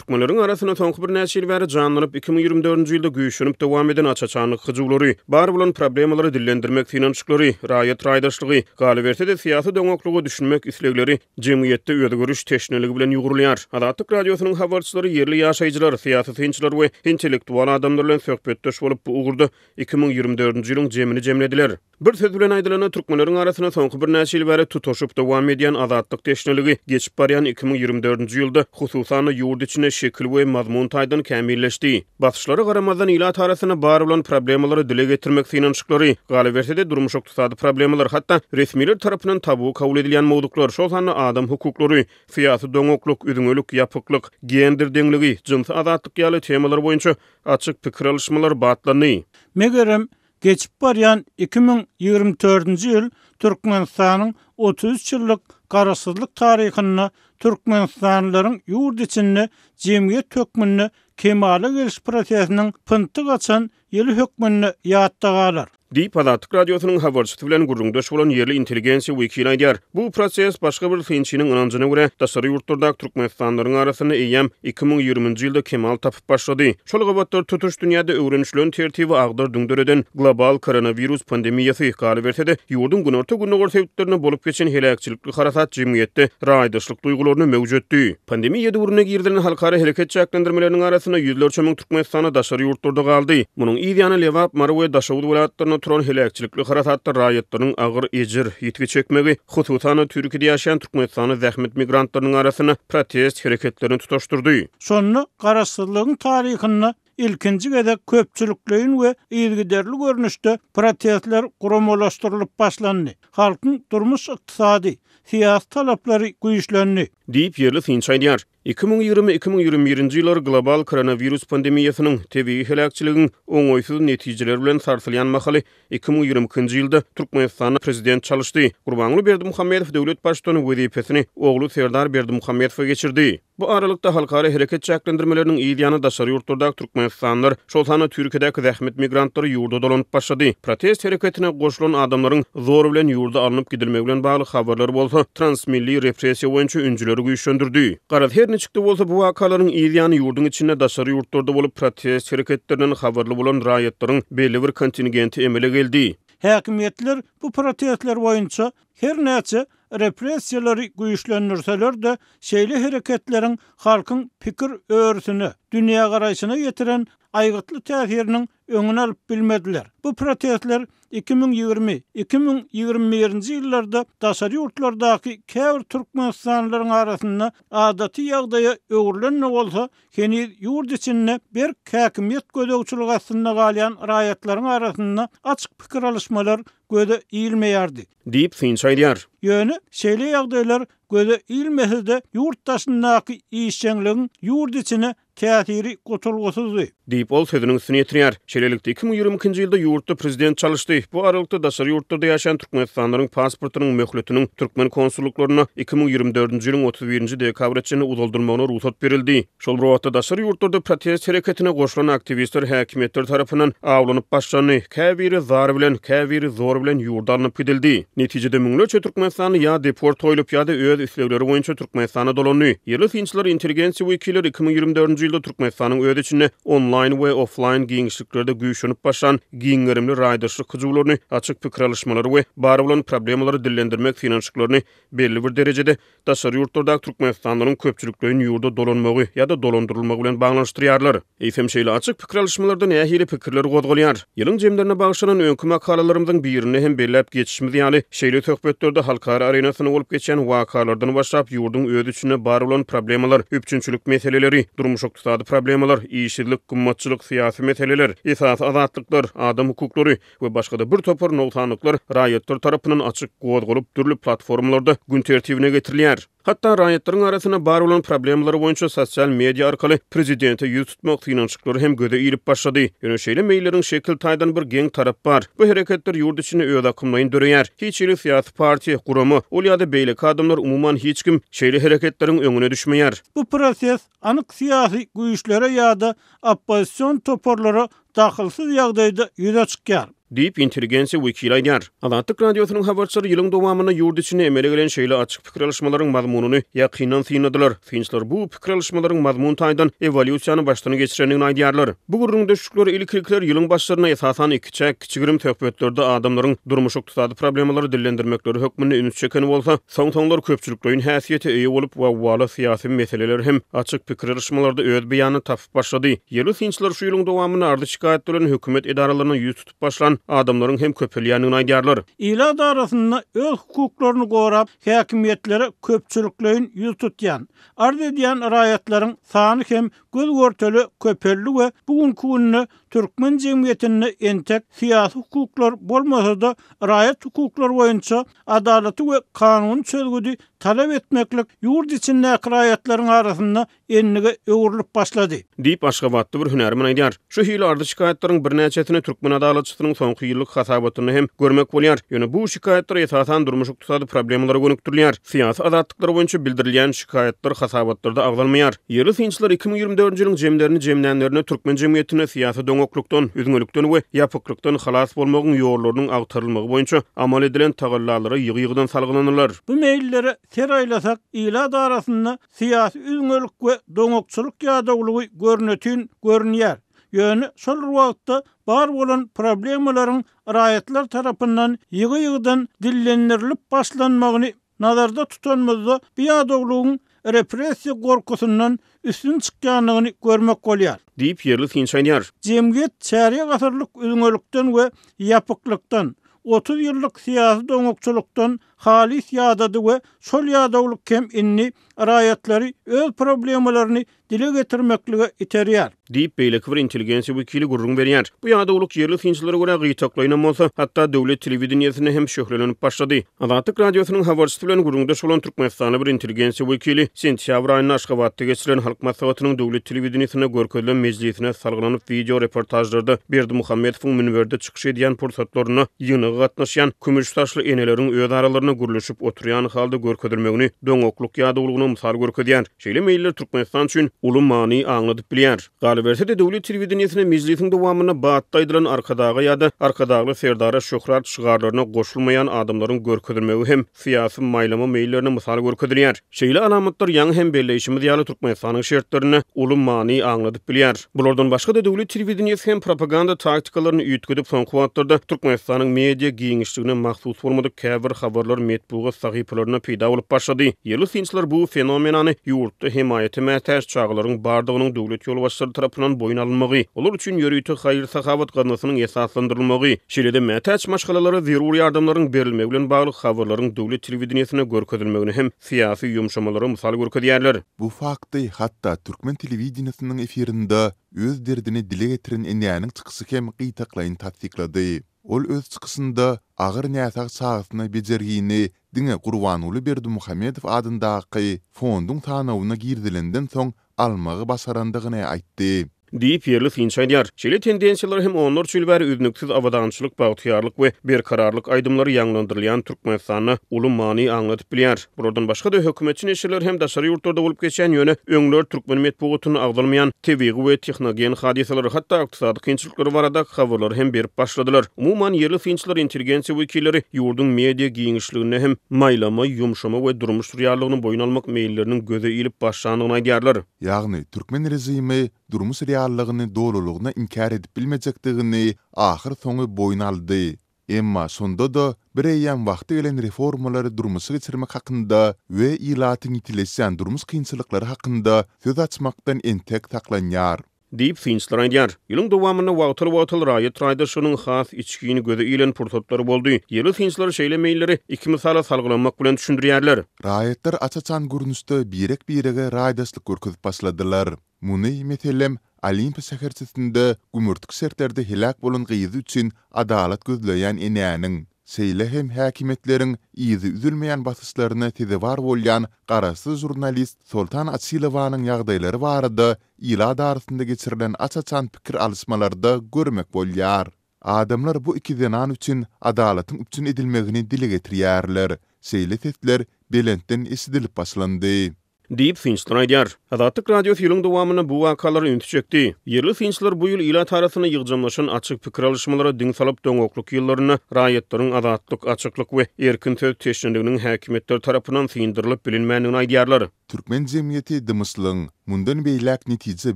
Türkmenleriň arasynda soňky birnäçe ýyl bäri janlanyp, 2024-nji ýylda güýçlenip dowam eden aç-açanlyk hyjuwlary, bar bolan problemalary dillendirmek synanyşyklary, raýat raýdaşlygy, galyberse-de syýasy doňaklyga düşünmek islegleri jemgyýetde özgeriş teşneligi bilen ýugrulýar. Azatlyk Radiosynyň habarçylary ýerli ýaşaýjylar, syýasy synçylar we intellektual adamlar bilen söhbetdeş bolup, bu ugurda 2024-nji ýylyň jemini jemlediler. Bir söz bilen aýdylanda, türkmenleriň arasynda soňky birnäçe ýyl bäri tutaşyp dowam edýän azatlyk teşneligi geçip barýan 2024-nji ýylda, hususan-da, ýurt içinde şekil we mazmun taýdan kämilleşdi. Basyşlara garamazdan, ilat arasynda bar bolan problemalary dile getirmek synanyşyklary, galyberse-de, durmuş-ykdysady problemalar, hatda resmiler tarapyndan tabu kabul edilýän mowzuklar, şol sanda adam hukuklary, syýasy doňaklyk, üzňelik, ýapyklyk, gender deňligi, jynsy azatlyk ýaly temalar boýunça açyk pikir alyşmalar batlandy. Megerem, Geçip barýan 2024-nji ýyl Türkmenistanyň 33 ýyllyk Garaşsyzlyk taryhynda türkmenistanlylaryň ýurt içinde jemgyýet hökmünde kemala geliş prosesiniň pyntyk açan ýyly hökmünde ýatda galar. Diýip, Azatlyk Radiosynyň habarçysy bilen gürrüňdeş bolan ýerli intelligensiýa wekili aýdýar. Bu proses, başga bir synçynyň ynanjyna görä, daşary ýurtlardaky türkmenistanlylaryň arasynda eýýäm 2020-nji ýylda kemal tapyp başlady. Şol gabatlar tutuş dünýäde öwrenişilen tertibi agdar-düňder eden global koronawirus pandemiýasy, galyberse-de, ýurduň günorta-gündogar sebitlerinde bolup geçen heläkçilikli harasat jemgyýetde raýdaşlyk duýgularyny möwjetdi. Pandemiýa döwründe girizilen halkara hereket çäklendirmeleriniň arasynda ýüzlerçe müň türkmenistanly daşary ýurtlarda galdy. Munuň yz ýany Lebap, Mary we Daşoguz welaýatlarynda turan heläkçilikli harasatda raýatlaryň agyr ejir, ýitgi çekmegi, hususan-da, Türkiýede ýaşaýan türkmenistanly zähmet migrantlarynyň arasynda protest hereketlerini tutaşdyrdy. Şonda Garaşsyzlygyň taryhynda ilkinji gezek köpçülikleýin we yzygiderli görnüşde protestler guramalaşdyrylyp başlandy. Halkyň durmuş-ykdysady, syýasy talaplary güýçlendi. Diýip, ýerli synçy aýdýar. 2020, 2021-nji ýyllar global koronawirus pandemiýasynyň, tebigy heläkçiligiň oňaýsyz netijeleri bilen sarsylýan mahaly 2022-nji ýylda Türkmenistanda prezident çalyşdy. Gurbanguly Berdimuhamedow döwlet baştutany wezipesini ogly Serdar Berdimuhamedowa geçirdi. Bu aralykda, halkara hereket çäklendirmeleriniň yz ýany daşary ýurtlardaky türkmenistanlylar, şol sanda Türkiýedäki zähmet migrantlary ýurda dolanyp başlady. Protest hereketine goşulan adamlaryň zor bilen ýurda alnyp gidilmegi bilen bagly habarlar bolsa transmilli repressiýa boýunça ünjüleri güýçlendirdi. Garaz, her niçik-de bolsa, bu wakalaryň yz ýany ýurduň içinde daşary ýurtlarda bolup protest hereketlerinden habarly bolan raýatlaryň belli bir kontingenti emele geldi. Häkimiýetler bu protestler boýunça her näçe repressiýalary güýçlendirseler-de, şeýle hereketleriň halkyň pikir örüsine, dünýägaraýşyna ýetiren aýgytly täsiriniň öňüni alyp bilmediler. Bu protestler 2020, 2021-nji ýyllarda daşary ýurtlardaky käbir türkmenistanlylaryň arasynda adaty ýagdaýa öwrülen-de bolsa, heniz ýurt içinde berk häkimiýet gözegçiligi astynda galýan raýatlaryň arasynda açyk pikir alyşmalar göze ilmeýärdi. Diýip, synçy aýdýar. Ýöne şeýle ýagdaýlar göze ilmese-de, ýurt daşyndaky işjeňligiň ýurt içine täsiri gutulgysyzdy. Diýip, ol sözüniň üstüni ýetirýär. Şeýlelikde, 2022-nji ýylda ýurtda prezident çalyşdy. Bu aralykda, daşary ýurtlarda ýaşaýan türkmenistanlylaryň pasportynyň möhletiniň türkmen konsullyklarynda 2024-nji ýylyň 31-nji dekabra çenli uzaldylmagyna rugsat berildi. Şol bir wagtda, daşary ýurtlarda protest hereketine goşulan aktiwistler häkimiýetler tarapyndan awlanyp başlandy, käbiri zar bilen, käbiri zor bilen ýurda alnyp gidildi. Netijede, müňlerçe türkmenistanly ýa deport goýlup, ýa-da öz islegleri boýunça Türkmenistana dolandy. Ýerli synçylar, intelligensiýa wekilleri 2024-nji ýylda Türkmenistanyň öz içinde onlaýn we oflaýn giňişliklerde güýçlenip başlan giň gerimli raýdaşlyk hyjuwlaryny, açyk pikir alyşmalary we bar bolan problemalary dillendirmek synanyşyklaryny belli bir derejede daşary ýurtlardaky türkmenistanlylaryň köpçülikleýin ýurda dolanmagy ýa-da dolandyrylmagy bilen baglanyşdyrýarlar. Eýsem, şeýle açyk pikir alyşmalarda nähili pikirler gozgalýar? Ýylyň jemlerine bagyşlanan öňki makalalarymyzyň birinde hem belläp geçişimiz ýaly, şeýle söhbetlerde halkara arenasynda bolup geçýän wakalardan başlap, ýurduň öz içinde bar bolan problemalar, üpjünçilik meseleleri, durmuş-ykdysady problemalar, işsizlik, gymmatçylyk, syýasy meseleler, esasy azatlyklar, adam hukuklary, we başga-da bir topar nogsanlyklar raýatlar tarapyndan açyk gozgalyp, dürli platformalarda gün tertibine getirilýär. Hatda raýatlaryň arasynda bar bolan problemalar boýunça sosial media arkaly prezidente ýüz tutmak synanyşyklary hem göze ilip başlady. Ýöne şeýle meýilleriň şekil taýdan bir geň tarapy bar. Bu hereketler ýurt içinde özakymlaýyn döreýär. Hiç hili syýasy partiýa, gurama, ol ýa-da beýleki adamlar umuman hiç kim şeýle hereketleriň öňüne düşmeýär. Bu proses anyk syýasy güýçlere ýa-da oppozision toparlara dahylsyz ýagdaýda ýüze çykýar. Diýip, intelligensiýa wekili aýdýar. Azatlyk Radiosynyň habarçylary ýylyň dowamynda ýurt içinde emele gelen şeýle açyk pikir alyşmalaryň mazmunyny ýakyndan synladylar. Synçylar bu pikir alyşmalaryň mazmun taýdan ewolýusiýany başdan geçirendigini aýdýarlar. Bu gürrüňdeşlikler ilki-ilkiler ýylyň başlarynda esasan ikiçäk, kiçi-girim söhbetlerde adamlaryň durmuş-ykdysady problemalary dillendirmekleri hökmünde üns çeken bolsa, soň-soňlar köpçülikleýin häsiýete eýe bolup, wawwaly syýasy meseleler hem açyk pikir alyşmalarda öz beýanyny tapyp başlady. Ýerli synçylar şu ýylyň dowamynda arzy-şikaýat bilen hökümet edaralaryna ýüz tutup başlan adamlaryň hem köpelýändigini aýdýarlar. Ilat arasynda öz hukuklaryny gorap, häkimiýetlere köpçülikleýin ýüz tutýan, arz edýän raýatlaryň sany hem göz-görtele köpeldi we bu günki günde türkmen jemgyýetinde entek syýasy hukuklar bolmasa-da, raýat hukuklary boýunça adalaty we kanuny çözgüdi talap etmeklik ýurt içindäki raýatlaryň arasynda endige öwrülip başlady. Diýip, aşgabatly bir hünärmen aýdýar. Şu hili arzy-şikaýatlaryň birnäçesini Türkmen Adalatçysynyň soňky ýyllyk hasabatynda hem görmek bolýar. Ýöne bu şikaýatlar esasan durmuş-ykdysady problemalara gönükdirilýär. Syýasy azatlyklar boýunça bildirilýän şikaýatlar hasabatlarda agzalmaýar. Ýerli synçylar 2024-nji ýylyň jemlerini jemlänlerinde türkmen jemgyýetinde syýasy doňaklykdan, üzňelikden we ýapyklykdan halas bolmagyň ýollarynyň agtarylmagy boýunça amal edilen tagallalara ýygy-ýygydan salgylanyrlar. Bu meýillere ser aýlasak, ilat arasynda Syýasy üzňelik we doňakçylyk ýadawlygy görnetin görünýär. Ýöne şol bir wagtda bar bolan problemalaryň raýatlar tarapyndan ýygy-ýygydan dillendirilip başlanmagyny nazarda tutanymyzda bu ýadawlygyň repressiýa gorkusyndan üstün çykýandygyny görmek bolýar. Diýip, ýerli synçy aýdýar. Jemgyýet çärýek asyrlyk üzňelikden we ýapyklykdan, 30 ýyllyk syýasy doňakçylykdan halys ýadady we şol ýadawlyk hem indi raýatlary öz problemalaryny dile getirmeklige iterýär. Diýip, beýleki bir intelligensiýa wekili gürrüň berýär. Bu ýadawlyk ýerli synçylara görä gytaklaýynam bolsa, hatda döwlet telewideniýesinde hem şöhlelenip başlady. Azatlyk Radiosynyň habarçysy bilen gürrüňdeş bolan türkmenistanly bir intelligensiýa wekili sentýabr aýynda Aşgabatda geçirilen Halk Maslahatynyň döwlet telewideniýesinde görkezilen mejlisine salgylanyp wideo reportažlarda Berdimuhamedowyň münberde çykyş edýän pursatlarynda ýygnaga gatnaşýan kümüş saçly eneleriň öz aralarynda gürleşip oturýan halda görkezilmegini doňaklyk ýadawlygyna mysal görkezýär. Şeýle meýiller Türkmenistan üçin uly many aňladyp bilýär. Galyberse-de, döwlet telewideniýesinde mejlisiň dowamynda batly aýdylan Arkadaga ýa-da Arkadagly Serdara şöhrat şygarlaryna goşulmaýan adamlaryň görkezilmegi hem syýasy maýlama meýillerine mysal görkezilýär. Şeýle alamatlar ýaňy hem belleýşimiz ýaly Türkmenistanyň şertlerinde uly many aňladyp bilýär. Bulardan başga-da döwlet telewideniýesi hem propaganda taktikalaryny üýtgedip soňky wagtlarda Türkmenistanyň media giňişligine mahsus bolmadyk käbir habarlar metbugat sahypalarynda peýda bolup başlady. Ýerli synçylar bu fenomenany ýurtda hemaýata mätäç çagalaryň bardygynyň döwlet ýolbaşçylary tarapyndan boýun alynmagy, olar üçin ýörite haýyr-sahawat gaznasynyň esaslandyrylmagy, şeýle-de mätäç maşgalalara zerur ýardamlaryň berilmegi bilen bagly habarlaryň döwlet telewideniýesinde görkezilmegini hem syýasy ýumşamalara mysal görkezýärler. Bu fakty hatda türkmen telewideniýesiniň efirinde öz derdini dile getiren enäniň çykyşy hem gytaklaýyn tassyklady. Ol öz çykyşynda agyr näsag çagasyna bejergini diňe Gurbanguly Berdimuhamedow adyndaky fonduň sanawyna girizilenden soň almagy başarandygyny aýtdy. Diýip, ýerli synçy aýdýar. Şeýle tendensiýalar hem onlarça ýyl bäri üznüksiz abadançylyk, bagtyýarlyk we berkararlyk aýdymlary ýaňlandyrylýan Türkmenistanda uly many aňladyp bilýär. Bulardan başga-da, hökümetçi neşirler hem daşary ýurtlarda bolup geçýän, ýöne öňler türkmen metbugatynda agzalmaýan tebigy we tehnogen hadysalary, hatda ykdysady kynçylyklary baradaky habarlary hem berip başladylar. Umuman, ýerli synçylar, intelligensiýa wekilleri ýurduň media giňişliginde hem maýlama, ýumşama we durmuş reallygyny boýun almak meýilleriniň göze ilip başlandygyny aýdýarlar. Ýagny, türkmen režimi durmuş reallygyny dolulygyna inkär edip bilmejekdigini ahyrsoňy boýun aldy. Emma şonda-da bireýýäm wagty gelen reformalary durmuşa geçirmek hakynda we ilatyň ýitileşýän durmuş kynçylyklary hakynda söz açmakdan entek saklanýar. Diýip, synçylar aýdýar. Ýylyň dowamynda wagtal-wagtal raýat raýdaşlygynyň has içgin göze ilen pursatlary boldy. Ýerli synçylar şeýle meýilleri iki mysala salgylanmak bilen düşündirýärler. Raýatlar aç-açan görnüşde birek-birege raýdaşlyk görkezip başladylar. Muny, meselem, Olimpiýa şäherçesinde gümürtik şertlerde heläk bolan gyzy üçin adalat gözleýän enäniň, şeýle hem häkimiýetleriň yzy üzülmeýän basyşlaryna sezewar bolýan garaşsyz žurnalist Soltan Açylowanyň ýagdaýlary barada ilat arasynda geçirilen aç-açan pikir alyşmalarda görmek bolýar. Adamlar bu iki zenan üçin adalatyň üpjün edilmegini dile getirýärler. Şeýle sesler belentden eşidilip başlandy. Diýip, synçylar aýdýar. Azatlyk Radiosy ýylyň dowamynda bu wakalara ünsi çekdi. Ýerli synçylar bu ýyl ilat arasynda ýygjamlaşan açyk pikir alyşmalara diň salyp, doňaklyk ýyllarynda raýatlaryň azatlyk, açyklyk we erkin söz teşneliginiň häkimiýetler tarapyndan syndyrylyp bilinmändigini aýdýarlar. Türkmen jemgyýeti dymyşlygyň mundan beýläk netije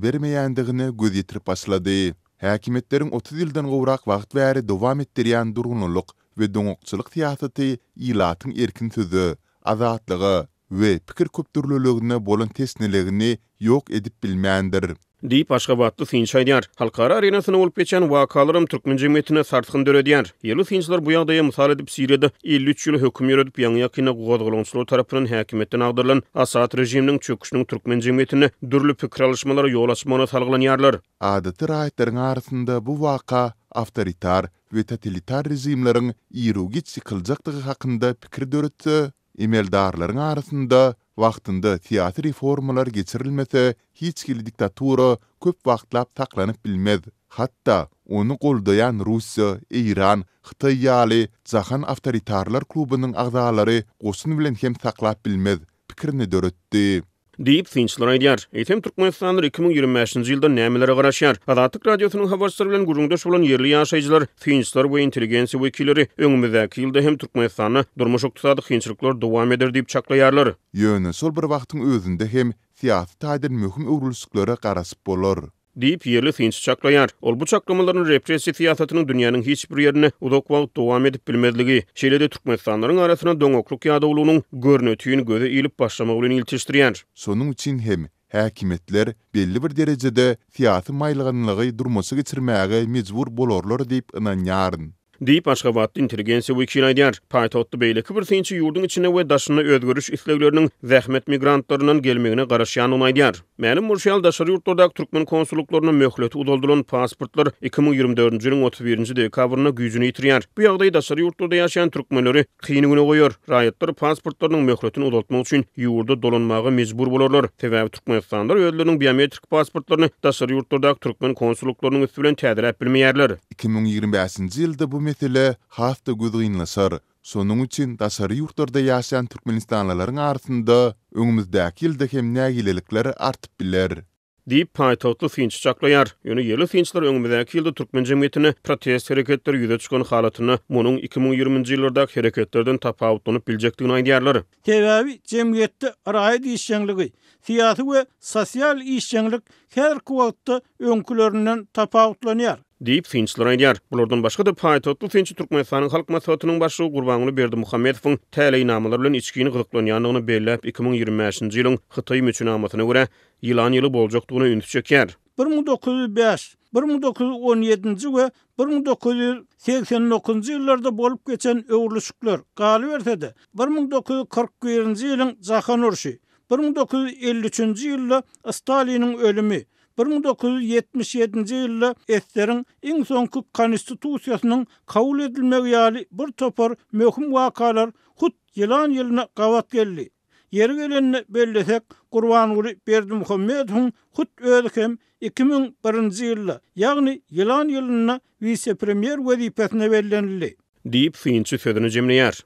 bermeýändigine göz ýetirip başlady. Häkimiýetleriň 30 ýyldan gowrak wagt bäri dowam etdirýän durgunlylyk we doňakçylyk syýasaty ilatyň erkin söze, azatlyga we pikir köpdürlüligine bolan teşneligini ýok edip bilmändir. Diýip, aşgabatly synçy aýdýar. Halkara arenasynda bolup geçýän wakalaram türkmen jemgyýetinde sarsgyn döredýär. Ýerli synçylar bu ýagdaýa mysal edip Siriýada 53 ýyl höküm ýöredip, ýaňy-ýakynda gozgalaňçylar tarapyndan häkimiýetden agdarylan Asad režiminiň çöküşiniň türkmen jemgyýetinde dürli pikir alyşmalara ýol açmagyna salgylanýarlar. Adaty raýatlaryň arasynda bu waka awtoritar we totalitar režimleriň iru-giç ýykyljakdygy hakynda pikir döretse, emeldarlaryň arasynda wagtynda syýasy reformalar geçirilmese hiç hili diktatura köp wagtlap saklanyp bilmez, hatda ony goldaýan Russiýa, Eýran, Hytaý ýaly jahan awtoritarlar klubunyň agzalary goşun bilen hem saklap bilmez pikirini döretdi. Diýip, synçylar aýdýar. Eýsem, türkmenistanlylar 2025-nji ýyldan nämelere garaşýar? Azatlyk Radiosynyň habarçylary bilen gürrüňdeş bolan ýerli ýaşaýjylar, synçylar we intelligensiýa wekilleri öňümizdäki ýylda hem Türkmenistanda durmuş-ykdysady kynçylyklar dowam eder diýip çaklaýarlar. Ýöne şol bir wagtyň özünde hem syýasy taýdan möhüm öwrülişiklere garaşyp bolar. Diýip, ýerli synçy çaklaýar. Ol bu çaklamalaryny repressiýa syýasatynyň dünýäniň hiç bir ýerinde uzak wagt dowam edip bilmezligi, şeýle-de türkmenistanlylaryň arasynda doňaklyk ýadawlygynyň görnetin göze ilip başlamagy bilen ilteşdirýär. Şonuň üçin hem häkimiýetler belli bir derejede syýasy maýylganlygy durmuşa geçirmäge mejbur bolarlar diýip ynanýaryn. Diýip, aşgabatly intelligensiýa wekili aýdýar. Paýtagtda beýleki bir synçy ýurduň içinde we daşynda özgeriş islegleriniň zähmet migrantlaryndan gelmegine garaşýandygyny aýdýar. Mälim bolşy ýaly, daşary ýurtlardaky türkmen konsullyklarynda möhleti uzaldylan pasportlar 2024-nji ýylyň 31-nji dekabrynda güýjüni ýitirýär. Bu ýagdaý daşary ýurtlarda ýaşaýan türkmenleri kyn güne goýar. Raýatlar pasportlarynyň möhletini uzaltmak üçin ýurda dolanmaga mejbur bolarlar. Sebäbi türkmenistanlylar özleriniň biometrik pasportlaryny daşary ýurtlardaky türkmen konsullyklarynyň üsti bilen täzeläp bilmeýärler. 2025-nji ýylda bu mesele has-da gözgynlaşar. Şonuň üçin daşary ýurtlarda ýaşaýan türkmenistanlylaryň arasynda öňümizdäki ýylda hem nägilelikler artyp biler. Diýip, paýtagtly synçy çaklaýar. Ýöne ýerli synçylar öňümizdäki ýylda türkmen jemgyýetinde protest hereketleri ýüze çykan halatynda munuň 2020-nji ýyllardaky hereketlerden tapawutlanyp biljekdigini aýdýarlar. Sebäbi jemgyýetde raýat işjeňligi, syýasy we sosial işjeňlik häzirki wagtda öňkülerinden tapawutlanýar. Diýip, synçylar aýdýar. Bulardan başga-da, paýtagtly synçy Türkmenistanyň Halk Maslahatynyň Başlygy Gurbanguly Berdimuhamedowyň täleýnamalar bilen içgin gyzyklanýandygyny belläp, 2025-nji ýylyň Hytaý müçenamasyna görä, ýylan ýyly boljakdygyna ünsi çekýär. 1905, 1917-nji we 1989-njy ýyllarda bolup geçen öwrülişikler, galyberse-de, 1941-nji ýylyň Jahan urşy, 1953-nji ýylda Staliniň ölümi, 1977-nji ýylda ssr-iň iň soňky Konstitusiýasynyň kabul edilmegi ýaly bir topar möhüm wakalar hut ýylan ýylyna gabat geldi. Ýeri gelende bellesek, Gurbanguly Berdimuhamedowyň hut özi hem 2001-nji ýylda, ýagny ýylan ýylynda wise-premýer wezipesine bellenildi. Diýip, synçy sözüni jemleýär.